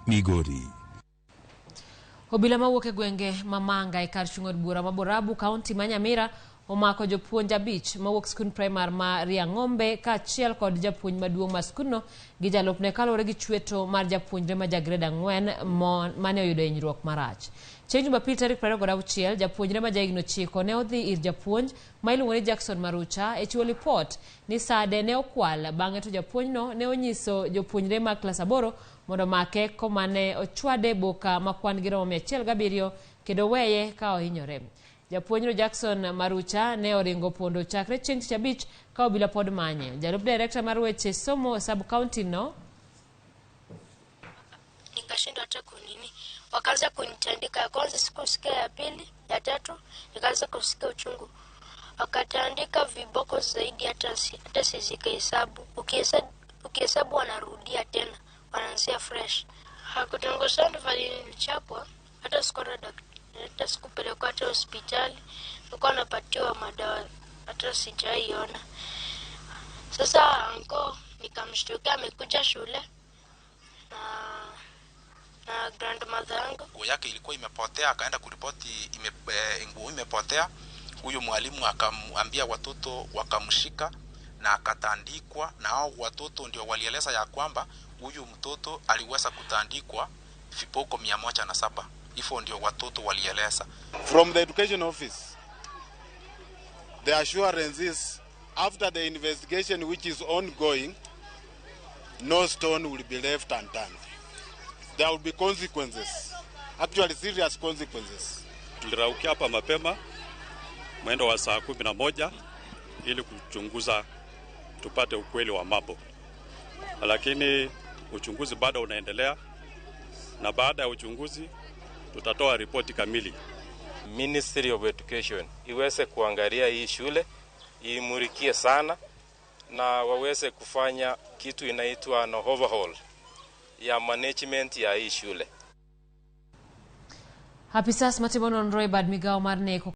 Migori. Obila mawuok e gwenge ma Manga e kar chung' od bura ma Borabu, kaunti ma Nyamira omako jopuonj 5 mawuok skund primar ma Riang'ombe kaachiel kod japuonj maduong' mar skundno gi jalupne kaluwore gi chweto mar japuonjre ma ja grade 4 mane oyudo hinyruok marach. Chieng' Jumapil tarik 26, japuonjre ma jahigni 9 ne odhi ir japuonj ma iluongo ni Jackson Marucha e chiwo lipot ni sade ne okwal, bang'e to japuonjno ne onyiso jopuonjre mag klas 8 mondo omake komane ochwade boka ma kwan gi romo 107 kendo weye ka ohinyore. Japuonjno Jackson Marucha ne oringo pondo chakre chieng' Tich Abich ka obila pod manye. Jalup direkta mar weche somo sub county no nikashindwa hata kunini, wakaanza kunitandika. Ya kwanza sikusikia, ya pili, ya tatu nikaanza kusikia uchungu, wakatandika viboko zaidi, hata sizikahesabu. Ukihesabu wanarudia tena, wanaanzia fresh. Hakutongosana vile nilichapwa, hata sikuona hata sikupelekwa hata hospitali, nilikuwa napatiwa madawa, hata sijaiona. Sasa anko nikamshtukia amekuja shule na grandmother yangu. Nguo yake ilikuwa imepotea, akaenda kuripoti nguo imepotea. Huyo mwalimu akamwambia watoto wakamshika na akatandikwa, na hao watoto ndio walieleza ya kwamba huyu mtoto aliweza kutandikwa viboko 107. Hivyo ndio watoto walieleza. From the education office, the assurance is after the investigation which is ongoing, no stone will be left unturned. There will be consequences, actually serious consequences. Tuliraukia hapa mapema mwendo wa saa 11 ili kuchunguza tupate ukweli wa mambo, lakini uchunguzi bado unaendelea, na baada ya uchunguzi tutatoa ripoti kamili. Ministry of Education iweze kuangalia hii shule, iimurikie sana na waweze kufanya kitu inaitwa no overhaul ya management ya hii shule. Apisas matimo nonro e bad migao mar neko.